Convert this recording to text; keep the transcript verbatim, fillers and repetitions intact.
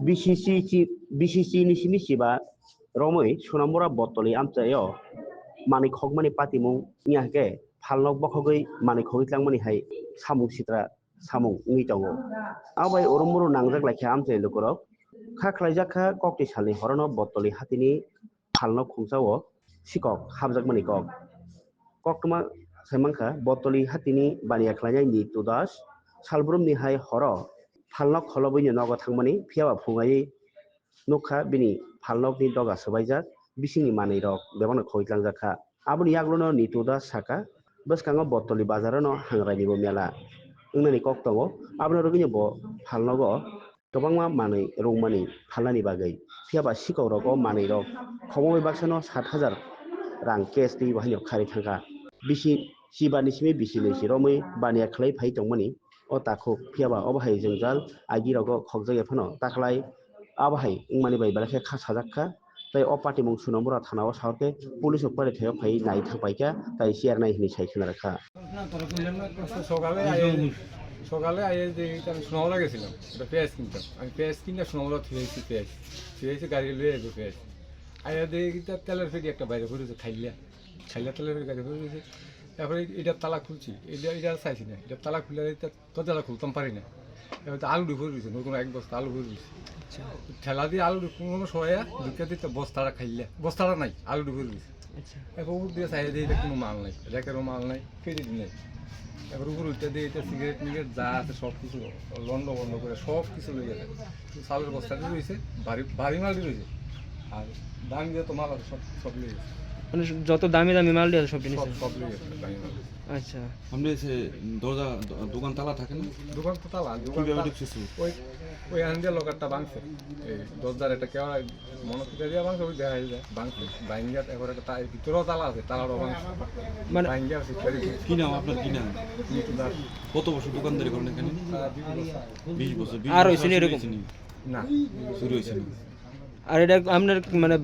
B C C chi-, B C C ni simi chiba romwi Sonamura Botoli amchaio manwi khokmani patimung wngya hwnkhe phalnok bokhogwi manwi khogwi tlangmani hai samung sitra samung wngwi tongo. Abo bai urumuru nangjak laikha amchaini lukurok. Kha khlaijak kha kokti salni horono Botoli hatini phalnok khungsa o sikok hapjakmani kok. Koktwma sai mankha, Botoli hatini baniya khlainai Nitu Das salbrumni hai horo phalnok kholobwino nogo thangmani, phiyaba phungai nukha bini phalnokni doga swbaijak, bisingni manwirok bebakno khogwi tlangjak kha. Aboni yaglono Nitu Das sakha, bwskango Botoli bazarano hangrainibo mela wngnani kok tongo, abono rwgwino bo phalnogo kwbangma manwi rwngmani phalnani bagwi. Phiyaba sikok rogo manwi rok khobongwi baksano sat hajar rang cash twi bo haino kharwi thangkha. Bisi chiba ni simi bisi ni si romwi baniya khlai phai tongmani o takhuk. Phiyaba obo hai jwngjal agi rogo khokjagya phano taklai abo hai wngmani bai belai khe kha sajak kha. Tei o patimung Sonamura thana o sa hwnkhe police rok pari thai o phai nai thang paikha, tei chair nai hinwi sai khna rwkha. সকালে আইয়ে, সকালে আইয়ে যে এটা আমি সোনামুড়া গেছিলাম, এটা পেঁয়াজ কিনতাম। আমি পেঁয়াজ কিনে সোনামুড়া থুয়ে আইছি পেঁয়াজ, থুয়ে আইছি গাড়ি লয়ে আইবো পেঁয়াজ। আইয়া দেখি তার তেলের ফেটি একটা বাইরে পড়ে রয়েছে, খাইলা, খাইলা তেলের ফেটি বাইরে পড়ে রয়েছে। তারপরে এটা তালা খুলছি, এটা, এটা চাইছি না, এটা তালা খুলে এটা দরজাটা খুলতাম পারি না। এবার তো আলু ঢুকে রয়েছে, নতুন এক বস্তা আলু ভরে রয়েছে। আচ্ছা। ঠেলা দিয়ে আলু ঢুকে কোনো সময় ঢুকে দিতে বস্তাটা খাইলে, বস্তাটা নাই, আলু ঢুকে রয়েছে। আচ্ছা। এবার উপর দিয়ে চাইলে দিয়ে এটা কোনো মাল নাই, র্যাকেরও মাল নাই, ক্রেডিট নেই। এবার উপরে উঠতে দিয়ে এটা সিগারেট মিগারেট যা আছে সব কিছু লন্ড ভন্ড করে সব কিছু লয়ে গেছে। শুধু চালের বস্তাটা রয়েছে, বাড়ি, বাড়ি মালটি রয়েছে। আর দাম দিয়ে তো মাল আছে সব, সব লয়ে গেছে। মানে যত দামি দামি মাল দিয়ে সব জিনিস সব, আছে। সব লয়ে গেছে দামি মাল। আচ্ছা। আপনি সে দরজা, দ-, দোকান তালা থাকে না? দোকান তো তালা, দোকান কিভাবে তালা। ঢুকছে চুর? ওই, ওই আন্দে লকারটা ভাঙছে। এই দরজার একটা কেউ মনে করে দিয়ে ভাঙছে, ওই দেখা যায় ভাঙছে। ভাঙ্গিয়া এবার একটা তা-, ভিতরেও তালা আছে, তালাটাও ভাঙছে। মানে ভাঙ্গিয়া আছে, ফেরি। কি নাম আপনার, কি নাম? নিতু দাস। কত বছর দোকানদারি করেন এখানে? আহ, বিশ বছর। বিশ বছর, বিশ আর বছর হয়েছে না চুরি এরকম? হয়েছে নি? না। চুরি হয়েছে না। আর এটা আপনার মানে